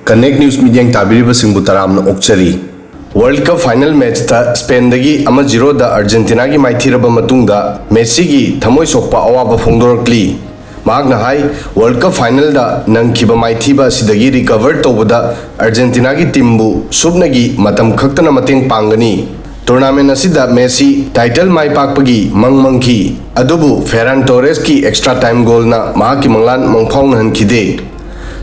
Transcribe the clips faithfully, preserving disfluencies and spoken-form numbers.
Connect News ꯃꯤꯠꯌꯦꯡ ꯇꯥꯕꯤꯔꯤꯕꯁꯤꯡꯕꯨ ꯇꯔꯥꯝꯅ ꯑꯣꯛꯆꯔꯤ꯫ World Cup final matchꯇ Spainꯗꯒꯤ ꯑꯃ zeroꯗ Argentinaꯒꯤ ꯃꯥꯏꯊꯤꯔꯕ ꯃꯇꯨꯡꯗ Messiꯒꯤ ꯊꯃꯣꯏ ꯁꯣꯛꯄ ꯑꯋꯥꯕ ꯐꯣꯡꯗꯣꯔꯛꯂꯤ꯫ ꯃꯍꯥꯛꯅ ꯍꯥꯏ, World Cup finalꯗ ꯅꯪꯈꯤꯕ ꯃꯥꯏꯊꯤꯕ ꯑꯁꯤꯗꯒꯤ recover ꯇꯧꯕꯗ Argentinaꯒꯤ teamꯕꯨ ꯁꯨꯞꯅꯒꯤ ꯃꯇꯝ ꯈꯛꯇꯅ ꯃꯇꯦꯡ ꯄꯥꯡꯒꯅꯤ꯫ Tournament ꯑꯁꯤꯗ Messi title ꯃꯥꯏ ꯄꯥꯛꯄꯒꯤ ꯃꯪ ꯃꯪꯈꯤ, ꯑꯗꯨꯕꯨ Ferran Torresꯀꯤ extra time goalꯅ ꯃꯍꯥꯛꯀꯤ ꯃꯪꯂꯥꯟ ꯃꯪꯐꯥꯎꯅꯍꯟꯈꯤꯗꯦ꯫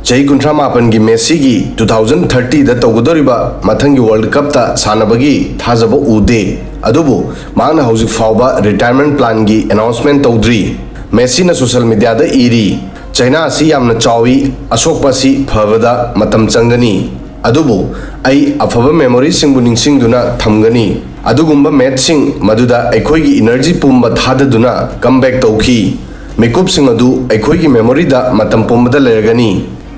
ꯆꯍꯤ ꯀꯨꯟꯊ꯭ꯔꯥ ꯃꯥꯄꯟꯒꯤ Messiꯒꯤ two thousand thirtyꯗ ꯇꯧꯒꯗꯧꯔꯤꯕ ꯃꯊꯪꯒꯤ World Cupꯇ ꯁꯥꯟꯅꯕꯒꯤ ꯊꯥꯖꯕ ꯎꯗꯦ, ꯑꯗꯨꯕꯨ ꯃꯍꯥꯛꯅ ꯍꯧꯖꯤꯛ ꯐꯥꯎꯕ retirement planꯒꯤ announcement ꯇꯧꯗ꯭ꯔꯤ꯫ Messiꯅ social mediaꯗ ꯏꯔꯤ, "ꯆꯩꯅꯥ ꯑꯁꯤ ꯌꯥꯝꯅ ꯆꯥꯎꯏ, ꯑꯁꯣꯛꯄ ꯑꯁꯤ ꯐꯕꯗ ꯃꯇꯝ ꯆꯪꯒꯅꯤ꯫ ꯑꯗꯨꯕꯨ ꯑꯩ ꯑꯐꯕ memoryꯁꯤꯡꯕꯨ ꯅꯤꯡꯁꯤꯡꯗꯨꯅ ꯊꯝꯒꯅꯤ꯫ ꯑꯗꯨꯒꯨꯝꯕ matchꯁꯤꯡ ꯃꯗꯨꯗ ꯑꯩꯈꯣꯏꯒꯤ energy ꯄꯨꯝꯕ ꯊꯥꯗꯗꯨꯅ comeback ꯇꯧꯈꯤ꯫ ꯃꯤꯀꯨꯞꯁꯤꯡ ꯑꯗꯨ ꯑꯩꯈꯣꯏꯒꯤ memoryꯗ ꯃꯇꯝ ꯄꯨꯝꯕꯗ ꯂꯩꯔꯒꯅꯤ꯫"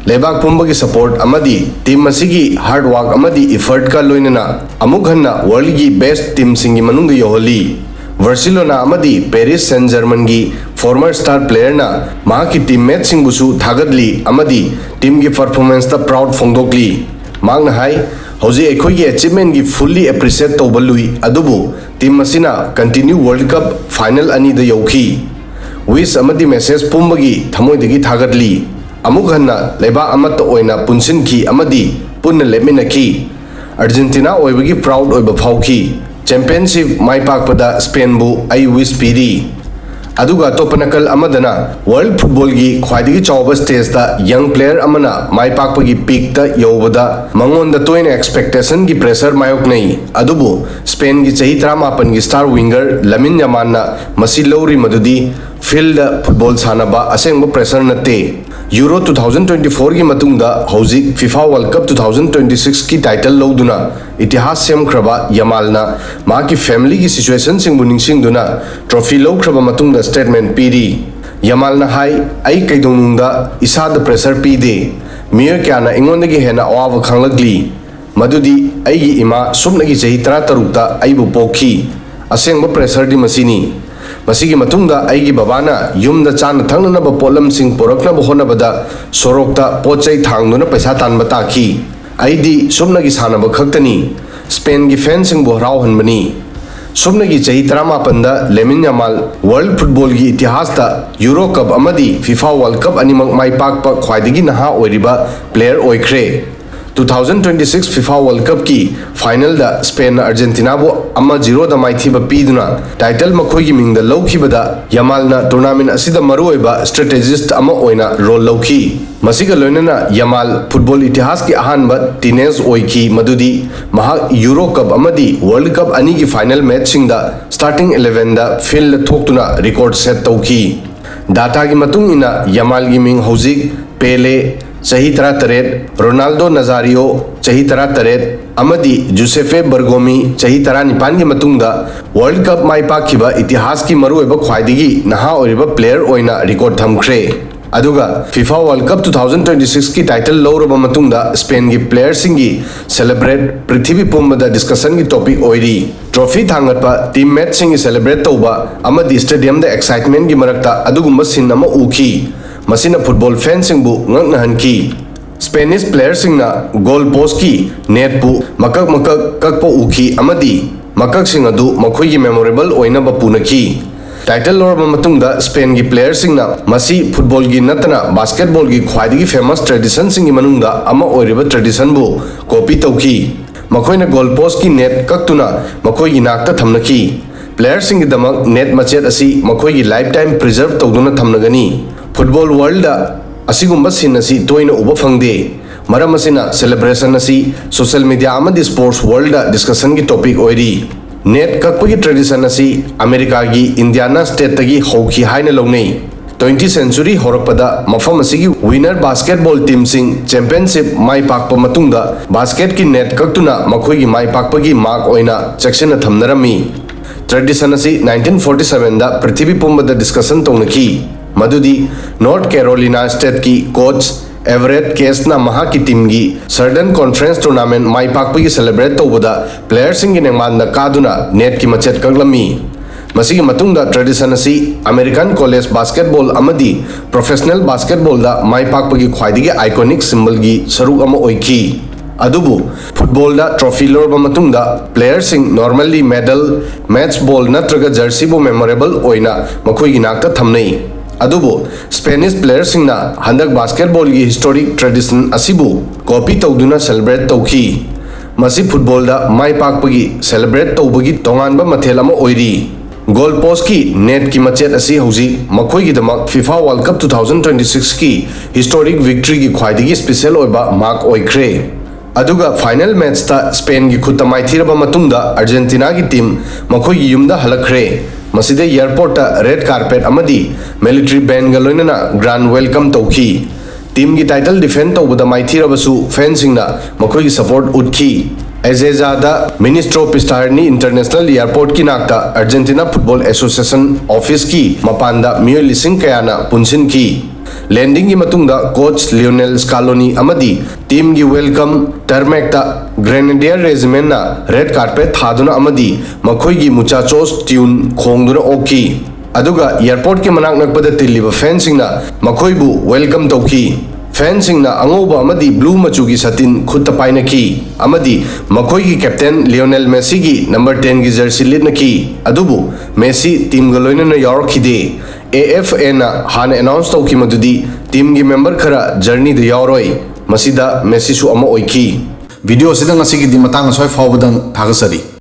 ꯂꯩꯕꯥꯛ ꯄꯨꯝꯕꯒꯤ support ꯑꯃꯗꯤ team ꯑꯁꯤꯒꯤ hard work ꯑꯃꯗꯤ effortꯀ ꯂꯣꯏꯅꯅ ꯑꯃꯨꯛ ꯍꯟꯅ worldꯒꯤ best teamꯁꯤꯡꯒꯤ ꯃꯅꯨꯡꯗ ꯌꯧꯍꯜꯂꯤ꯫ Barcelona ꯑꯃꯗꯤ Paris Saint-Germainꯒꯤ former star playerꯅ ꯃꯍꯥꯛꯀꯤ teammateꯁꯤꯡꯕꯨꯁꯨ ꯊꯥꯒꯠꯂꯤ ꯑꯃꯗꯤ teamꯒꯤ performanceꯇ proud ꯐꯣꯡꯗꯣꯛꯂꯤ꯫ ꯃꯍꯥꯛꯅ ꯍꯥꯏ, "ꯍꯧꯖꯤꯛ ꯑꯩꯈꯣꯏꯒꯤ achievementꯀꯤ fully appreciate ꯇꯧꯕ ꯂꯨꯏ, ꯑꯗꯨꯕꯨ team ꯑꯁꯤꯅ continue World Cup final ꯑꯅꯤꯗ ꯌꯧꯈꯤ꯫ Wish ꯑꯃꯗꯤ message ꯄꯨꯝꯕꯒꯤ ꯊꯃꯣꯏꯗꯒꯤ ꯊꯥꯒꯠꯂꯤ꯫ ꯑꯃꯨꯛ ꯍꯟꯅ ꯂꯩꯕꯥꯛ ꯑꯃꯠꯇ ꯑꯣꯏꯅ ꯄꯨꯟꯁꯤꯟꯈꯤ ꯑꯃꯗꯤ ꯄꯨꯟꯅ ꯂꯦꯞꯃꯤꯟꯅꯈꯤ꯫ Argentina ꯑꯣꯏꯕꯒꯤ proud ꯑꯣꯏꯕ ꯐꯥꯎꯈꯤ꯫ Championship ꯃꯥꯏ ꯄꯥꯛꯄꯗ Spainꯕꯨ ꯑꯩ wish ꯄꯤꯔꯤ꯫" ꯑꯗꯨꯒ ꯑꯇꯣꯞꯄ ꯅꯥꯀꯜ ꯑꯃꯗꯅ, world footballꯒꯤ ꯈ꯭ꯋꯥꯏꯗꯒꯤ ꯆꯥꯎꯕ stageꯇ young player ꯑꯃꯅ ꯃꯥꯏ ꯄꯥꯛꯄꯒꯤ peakꯇ ꯌꯧꯕꯗ ꯃꯉꯣꯟꯗ ꯇꯣꯏꯅ expectationꯒꯤ pressure ꯃꯥꯌꯣꯛꯅꯩ꯫ ꯑꯗꯨꯕꯨ Spainꯒꯤ ꯆꯍꯤ ꯇꯔꯥꯃꯥꯄꯟꯒꯤ star winger Lamine Yamalꯅ ꯃꯁꯤ ꯂꯧꯔꯤ ꯃꯗꯨꯗꯤ fieldꯗ football ꯁꯥꯟꯅꯕ ꯑꯁꯦꯡꯕ pressure ꯅꯠꯇꯦ꯫ Euro two thousand twenty-fourꯒꯤ ꯃꯇꯨꯡꯗ ꯍꯧꯖꯤꯛ FIFA World Cup two thousand twenty-sixꯀꯤ title ꯂꯧꯗꯨꯅ ꯏꯇꯤꯍꯥꯁ ꯁꯦꯝꯈ꯭ꯔꯕ ꯌꯥꯃꯥꯜꯅ ꯃꯍꯥꯛꯀꯤ familyꯒꯤ situationꯁꯤꯡꯕꯨ ꯅꯤꯡꯁꯤꯡꯗꯨꯅ trophy ꯂꯧꯈ꯭ꯔꯕ ꯃꯇꯨꯡꯗ statement ꯄꯤꯔꯤ꯫ ꯌꯥꯃꯥꯜꯅ ꯍꯥꯏ, "ꯑꯩ ꯀꯩꯗꯧꯅꯨꯡꯗ ꯏꯁꯥꯗ pressure ꯄꯤꯗꯦ꯫ ꯃꯤꯑꯣꯏ ꯀꯌꯥꯅ ꯑꯩꯉꯣꯟꯗꯒꯤ ꯍꯦꯟꯅ ꯑꯋꯥꯕ ꯈꯪꯂꯛꯂꯤ꯫ ꯃꯗꯨꯗꯤ ꯑꯩꯒꯤ ꯏꯃꯥ ꯁꯨꯞꯅꯒꯤ ꯆꯍꯤ ꯇꯔꯥꯇꯔꯨꯛꯇ ꯑꯩꯕꯨ ꯄꯣꯛꯈꯤ꯫ ꯑꯁꯦꯡꯕ pressureꯗꯤ ꯃꯁꯤꯅꯤ꯫" ꯃꯁꯤꯒꯤ ꯃꯇꯨꯡꯗ ꯑꯩꯒꯤ ꯕꯕꯥꯅ ꯌꯨꯝꯗ ꯆꯥꯅ ꯊꯛꯅꯅꯕ ꯄꯣꯠꯂꯝꯁꯤꯡ ꯄꯨꯔꯛꯅꯕ ꯍꯣꯠꯅꯕꯗ ꯁꯣꯔꯣꯛꯇ ꯄꯣꯠ ꯆꯩ ꯊꯥꯡꯗꯨꯅ ꯄꯩꯁꯥ ꯇꯥꯟꯕ ꯇꯥꯈꯤ꯫ ꯑꯩꯗꯤ ꯁꯨꯞꯅꯒꯤ ꯁꯥꯟꯅꯕ ꯈꯛꯇꯅꯤ ꯁ꯭ꯄꯦꯟꯒꯤ ꯐꯦꯟꯁꯤꯡꯕꯨ ꯍꯔꯥꯎꯍꯟꯕꯅꯤ꯫ ꯁꯨꯞꯅꯒꯤ ꯆꯍꯤ ꯇꯔꯥꯃꯥꯄꯟꯗ ꯂꯦꯃꯤꯟ ꯌꯥꯃꯥꯜ ꯋꯥꯔꯜꯗ ꯐꯨꯠꯕꯣꯜꯒꯤ ꯏꯇꯤꯍꯥꯁꯇ ꯌꯨꯔꯣ ꯀꯞ ꯑꯃꯗꯤ ꯐꯤꯐꯥ ꯋꯥꯔꯜꯗ ꯀꯞ ꯑꯅꯤꯃꯛ ꯃꯥꯏ ꯄꯥꯛꯄ ꯈ꯭ꯋꯥꯏꯗꯒꯤ ꯅꯍꯥ ꯑꯣꯏꯔꯤꯕ ꯄ꯭ꯂꯦꯌꯔ ꯑꯣꯏꯈ꯭ꯔꯦ꯫ Two thousand twenty six FIFA world ꯀꯞꯀꯤ ꯐꯥꯏꯅꯦꯜꯗ ꯁ꯭ꯄꯦꯟꯅ ꯑꯥꯔꯖꯦꯟꯇꯤꯅꯥꯕꯨ ꯑꯃ ꯖꯤꯔꯣꯗ ꯃꯥꯏꯊꯤꯕ ꯄꯤꯗꯨꯅ ꯇꯥꯏꯇꯜ ꯃꯈꯣꯏꯒꯤ ꯃꯤꯡꯗ ꯂꯧꯈꯤꯕꯗ ꯌꯥꯃꯥꯜꯅ ꯇꯣꯔꯅꯥꯃꯦꯟ ꯑꯁꯤꯗ ꯃꯔꯨꯑꯣꯏꯕ ꯁ꯭ꯇ꯭ꯔꯦꯇꯦꯖꯤꯁ꯭ꯠ ꯑꯃ ꯑꯣꯏꯅ ꯔꯣꯜ ꯂꯧꯈꯤ꯫ ꯃꯁꯤꯒ ꯂꯣꯏꯅꯅ ꯌꯥꯃꯥꯜ ꯐꯨꯠꯕꯣꯜ ꯏꯇꯤꯍꯥꯁꯀꯤ ꯑꯍꯥꯟꯕ ꯇꯤꯅꯦꯖ ꯑꯣꯏꯈꯤ, ꯃꯗꯨꯗꯤ ꯃꯍꯥꯛ ꯌꯨꯔꯣ ꯀꯞ ꯑꯃꯗꯤ ꯋꯥꯔꯜꯗ ꯀꯞ ꯑꯅꯤꯒꯤ ꯐꯥꯏꯅꯦꯜ ꯃꯦꯆꯁꯤꯡꯗ ꯁ꯭ꯇꯥꯔꯇꯤꯡ ꯏꯂꯦꯚꯦꯟꯗ ꯐꯤꯜꯗ ꯊꯣꯛꯇꯨꯅ ꯔꯦꯀꯣꯔꯗ ꯁꯦꯠ ꯇꯧꯈꯤ꯫ ꯗꯥꯇꯥꯒꯤ ꯃꯇꯨꯡ ꯏꯟꯅ ꯌꯥꯃꯥꯜꯒꯤ ꯃꯤꯡ ꯍꯧꯖꯤꯛ ꯄꯦꯂꯦ, ꯆꯍꯤ ꯇꯔꯥꯇꯔꯦꯠ, ꯔꯣꯅꯥꯜꯗꯣ ꯅꯖꯥꯔꯤꯌꯣ, ꯆꯍꯤ ꯇꯔꯥꯇꯔꯦꯠ, ꯑꯃꯗꯤ ꯖꯨꯁꯦꯐꯦ ꯕꯔꯒꯣꯃꯤ, ꯆꯍꯤ ꯇꯔꯥꯅꯤꯄꯥꯟꯒꯤ ꯃꯇꯨꯡꯗ ꯋꯥꯔꯜꯗ ꯀꯞ ꯃꯥꯏ ꯄꯥꯛꯈꯤꯕ ꯏꯇꯤꯍꯥꯁꯀꯤ ꯃꯔꯨꯑꯣꯏꯕ ꯈ꯭ꯋꯥꯏꯗꯒꯤ ꯅꯍꯥ ꯑꯣꯏꯔꯤꯕ ꯄ꯭ꯂꯦꯌꯔ ꯑꯣꯏꯅ ꯔꯦꯀꯣꯔꯗ ꯊꯝꯈ꯭ꯔꯦ꯫ ꯑꯗꯨꯒ FIFA world cup two thousand twenty ꯁꯤꯛꯁꯀꯤ ꯇꯥꯏꯇꯜ ꯂꯧꯔꯕ ꯃꯇꯨꯡꯗ ꯁ꯭ꯄꯦꯟꯒꯤ ꯄ꯭ꯂꯦꯌꯔꯁꯤꯡꯒꯤ ꯁꯦꯂꯦꯕ꯭ꯔꯦꯠ ꯄ꯭ꯔꯤꯊꯤꯕꯤ ꯄꯨꯝꯕꯗ ꯗꯤꯁꯀꯁꯟꯒꯤ ꯇꯣꯄꯤꯛ ꯑꯣꯏꯔꯤ꯫ ꯇ꯭ꯔꯣꯐꯤ ꯊꯥꯡꯒꯠꯄ, ꯇꯤꯝ ꯃꯦꯠꯁꯤꯡꯒꯤ ꯁꯦꯂꯦꯕ꯭ꯔꯦꯠ ꯇꯧꯕ ꯑꯃꯗꯤ ꯁ꯭ꯇꯦꯗꯤꯌꯝꯗ ꯑꯦꯛꯁꯥꯏꯠꯃꯦꯟꯒꯤ ꯃꯔꯛꯇ ꯑꯗꯨꯒꯨꯝꯕ ꯁꯤꯟ ꯑꯃ ꯎꯈꯤ꯫ ꯃꯁꯤꯅ ꯐꯨꯠꯕꯣꯜ ꯐꯦꯟꯁꯤꯡꯕꯨ ꯉꯛꯅꯍꯟꯈꯤ꯫ ꯁ꯭ꯄꯦꯅꯤꯁ ꯄ꯭ꯂꯦꯌꯔꯁꯤꯡꯅ ꯒꯣꯜ ꯄꯣꯁꯀꯤ ꯅꯦꯠꯄꯨ ꯃꯀꯛ ꯃꯀꯛ ꯀꯛꯄ ꯎꯈꯤ ꯑꯃꯗꯤ ꯃꯀꯛꯁꯤꯡ ꯑꯗꯨ ꯃꯈꯣꯏꯒꯤ ꯃꯦꯃꯣꯔꯦꯕꯜ ꯑꯣꯏꯅꯕ ꯄꯨꯅꯈꯤ꯫ ꯇꯥꯏꯇꯜ ꯂꯧꯔꯕ ꯃꯇꯨꯡꯗ ꯁ꯭ꯄꯦꯟꯒꯤ ꯄ꯭ꯂꯦꯌꯔꯁꯤꯡꯅ ꯃꯁꯤ ꯐꯨꯠꯕꯣꯜꯒꯤ ꯅꯠꯇꯅ ꯕꯥꯁꯀꯦꯠꯕꯣꯜꯒꯤ ꯈ꯭ꯋꯥꯏꯗꯒꯤ ꯐꯦꯃꯁ ꯇ꯭ꯔꯦꯗꯤꯁꯟꯁꯤꯡꯒꯤ ꯃꯅꯨꯡꯗ ꯑꯃ ꯑꯣꯏꯔꯤꯕ ꯇ꯭ꯔꯦꯗꯤꯁꯟꯕꯨ ꯀꯣꯄꯤ ꯇꯧꯈꯤ꯫ ꯃꯈꯣꯏꯅ ꯒꯣꯜ ꯄꯣꯁꯀꯤ ꯅꯦꯠ ꯀꯛꯇꯨꯅ ꯃꯈꯣꯏꯒꯤ ꯅꯥꯛꯇ ꯊꯝꯅꯈꯤ꯫ ꯄ꯭ꯂꯦꯌꯔꯁꯤꯡꯒꯤꯗꯃꯛ ꯅꯦꯠ ꯃꯆꯦꯠ ꯑꯁꯤ ꯃꯈꯣꯏꯒꯤ ꯂꯥꯏꯐꯇꯥꯏꯝ ꯄ꯭ꯔꯤꯖꯔꯚ ꯇꯧꯗꯨꯅ ꯊꯝꯅꯒꯅꯤ꯫ ꯐꯨꯠꯕꯣꯜ ꯋꯥꯔꯜꯗ ꯑꯁꯤꯒꯨꯝꯕ ꯁꯤꯟ ꯑꯁꯤ ꯇꯣꯏꯅ ꯎꯕ ꯐꯪꯗꯦ꯫ ꯃꯔꯝ ꯑꯁꯤꯅ ꯁꯦꯂꯦꯕ꯭ꯔꯦꯁꯟ ꯑꯁꯤ ꯁꯣꯁꯤꯌꯦꯜ ꯃꯤꯗꯤꯌꯥ ꯑꯃꯗꯤ ꯁ꯭ꯄꯣꯔꯠꯁ ꯋꯥꯔꯜꯗ ꯗꯤꯁꯀꯁꯟꯒꯤ ꯇꯣꯄꯤꯛ ꯑꯣꯏꯔꯤ꯫ ꯅꯦꯠ ꯀꯛꯄꯒꯤ ꯇ꯭ꯔꯦꯗꯤꯁꯟ ꯑꯁꯤ ꯑꯃꯦꯔꯤꯀꯥꯒꯤ ꯏꯟꯗꯤꯌꯥꯅꯥ ꯁ꯭ꯇꯦꯠꯇꯒꯤ ꯍꯧꯈꯤ ꯍꯥꯏꯅ ꯂꯧꯅꯩ꯫ ꯇ꯭ꯋꯦꯟꯇꯤ ꯁꯦꯟꯆꯨꯔꯤ ꯍꯧꯔꯛꯄꯗ ꯃꯐꯝ ꯑꯁꯤꯒꯤ ꯋꯤꯅꯔ ꯕꯥꯁꯀꯦꯠꯕꯣꯜ ꯇꯤꯝꯁꯤꯡ ꯆꯦꯝꯄꯤꯌꯟꯁꯤꯞ ꯃꯥꯏ ꯄꯥꯛꯄ ꯃꯇꯨꯡꯗ ꯕꯥꯁꯀꯦꯠꯀꯤ ꯅꯦꯠ ꯀꯛꯇꯨꯅ ꯃꯈꯣꯏꯒꯤ ꯃꯥꯏ ꯄꯥꯛꯄꯒꯤ ꯃꯥꯔꯛ ꯑꯣꯏꯅ ꯆꯦꯛꯁꯤꯟꯅ ꯊꯝꯅꯔꯝꯃꯤ꯫ ꯇ꯭ꯔꯦꯗꯤꯁꯟ ꯑꯁꯤ ꯅꯥꯏꯟꯇꯤꯟ ꯐꯣꯔꯇꯤ ꯁꯚꯦꯟꯗ ꯄ꯭ꯔꯤꯊꯤꯕꯤ ꯄꯨꯝꯕꯗ ꯗꯤꯁꯀꯁꯟ ꯇꯧꯅꯈꯤ, ꯃꯗꯨꯗꯤ ꯅꯣꯔꯠ ꯀꯦꯔꯣꯂꯤꯅꯥ ꯁ꯭ꯇꯦꯠꯀꯤ ꯀꯣꯆ ꯑꯦꯚꯔꯦꯠ ꯀꯦꯁꯅ ꯃꯍꯥꯛꯀꯤ ꯇꯤꯝꯒꯤ ꯁꯔꯗꯟ ꯀꯣꯟꯐ꯭ꯔꯦꯟꯁ ꯇꯣꯔꯅꯥꯃꯦꯟ ꯃꯥꯏ ꯄꯥꯛꯄꯒꯤ ꯁꯦꯂꯦꯕ꯭ꯔꯦꯠ ꯇꯧꯕꯗ ꯄ꯭ꯂꯦꯌꯔꯁꯤꯡꯒꯤ ꯅꯦꯡꯃꯥꯟꯗ ꯀꯥꯗꯨꯅ ꯅꯦꯠꯀꯤ ꯃꯆꯦꯠ ꯀꯛꯂꯝꯃꯤ꯫ ꯃꯁꯤꯒꯤ ꯃꯇꯨꯡꯗ tradition ꯑꯁꯤ American college basketball ꯑꯃꯗꯤ professional basketballꯗ ꯃꯥꯏ ꯄꯥꯛꯄꯒꯤ ꯈ꯭ꯋꯥꯏꯗꯒꯤ iconic symbolꯒꯤ ꯁꯔꯨꯛ ꯑꯃ ꯑꯣꯏꯈꯤ꯫ ꯑꯗꯨꯕꯨ footballꯗ trophy ꯂꯧꯔꯕ ꯃꯇꯨꯡꯗ playerꯁꯤꯡ normally medal, match ball ꯅꯠꯇ꯭ꯔꯒ jerseyꯕꯨ memorable ꯑꯣꯏꯅ ꯃꯈꯣꯏꯒꯤ ꯅꯥꯛꯇ ꯊꯝꯅꯩ꯫ ꯑꯗꯨꯕꯨ Spanish playerꯁꯤꯡꯅ ꯍꯟꯗꯛ basketballꯒꯤ historic tradition ꯑꯁꯤꯕꯨ copy ꯇꯧꯗꯨꯅ celebrate ꯇꯧꯈꯤ꯫ ꯃꯁꯤ footballꯗ ꯃꯥꯏ ꯄꯥꯛꯄꯒꯤ celebrate ꯇꯧꯕꯒꯤ ꯇꯣꯉꯥꯟꯕ ꯃꯊꯦꯜ ꯑꯃ ꯑꯣꯏꯔꯤ꯫ Goal postꯀꯤ netꯀꯤ ꯃꯆꯦꯠ ꯑꯁꯤ ꯍꯧꯖꯤꯛ ꯃꯈꯣꯏꯒꯤꯗꯃꯛ FIFA World Cup two thousand twenty sixꯀꯤ historic victoryꯒꯤ ꯈ꯭ꯋꯥꯏꯗꯒꯤ special ꯑꯣꯏꯕ mark ꯑꯣꯏꯈ꯭ꯔꯦ꯫ ꯑꯗꯨꯒ final matchꯇ Spainꯒꯤ ꯈꯨꯠꯇ ꯃꯥꯏꯊꯤꯔꯕ ꯃꯇꯨꯡꯗ Argentinaꯒꯤ team ꯃꯈꯣꯏꯒꯤ ꯌꯨꯝꯗ ꯍꯜꯂꯛꯈ꯭ꯔꯦ꯫ ꯃꯁꯤꯗ airportꯇ red carpet ꯑꯃꯗꯤ military bandꯒ ꯂꯣꯏꯅꯅ grand welcome ꯇꯧꯈꯤ꯫ Teamꯒꯤ title defend ꯇꯧꯕꯗ ꯃꯥꯏꯊꯤꯔꯕꯁꯨ fanꯁꯤꯡꯅ ꯃꯈꯣꯏꯒꯤ support ꯎꯠꯈꯤ꯫ Ezeiza Ministro Pistarni International Airportꯀꯤ ꯅꯥꯛꯇ Argentina Football Association officeꯀꯤ ꯃꯄꯥꯟꯗ ꯃꯤꯑꯣꯏ ꯂꯤꯁꯤꯡ ꯀꯌꯥꯅ ꯄꯨꯟꯁꯤꯟꯈꯤ꯫ Landingꯒꯤ ꯃꯇꯨꯡꯗ coach Lionel Scaloni ꯑꯃꯗꯤ teamꯒꯤ welcome tarmacꯇ Grenadier Regimentꯅ red carpet ꯊꯥꯗꯨꯅ ꯑꯃꯗꯤ ꯃꯈꯣꯏꯒꯤ muchachos tune ꯈꯣꯡꯗꯨꯅ ꯑꯣꯛꯈꯤ꯫ ꯑꯗꯨꯒ airportꯀꯤ ꯃꯅꯥꯛ ꯅꯛꯄꯗ ꯇꯤꯜꯂꯤꯕ fanꯁꯤꯡꯅ ꯃꯈꯣꯏꯕꯨ welcome ꯇꯧꯈꯤ꯫ Fanꯁꯤꯡꯅ ꯑꯉꯧꯕ ꯑꯃꯗꯤ blue ꯃꯆꯨꯒꯤ ꯁꯥꯇꯤꯟ ꯈꯨꯠꯇ ꯄꯥꯏꯅꯈꯤ ꯑꯃꯗꯤ ꯃꯈꯣꯏꯒꯤ captain Lionel Messiꯒꯤ number tenꯒꯤ jersey ꯂꯤꯠꯅꯈꯤ꯫ ꯑꯗꯨꯕꯨ Messi teamꯒ ꯂꯣꯏꯅꯅ ꯌꯥꯎꯔꯛꯈꯤꯗꯦ꯫ AFAꯅ ꯍꯥꯟꯅ announce ꯇꯧꯈꯤ ꯃꯗꯨꯗꯤ teamꯒꯤ member ꯈꯔ journeyꯗ ꯌꯥꯎꯔꯣꯏ꯫ ꯃꯁꯤꯗ Messiꯁꯨ ꯑꯃ ꯑꯣꯏꯈꯤ꯫ Video ꯑꯁꯤꯗ ꯉꯁꯤꯒꯤꯗꯤ ꯃꯇꯥꯡ ꯑꯁ꯭ꯋꯥꯏ ꯐꯥꯎꯕꯗꯪ ꯊꯥꯒꯠꯆꯔꯤ꯫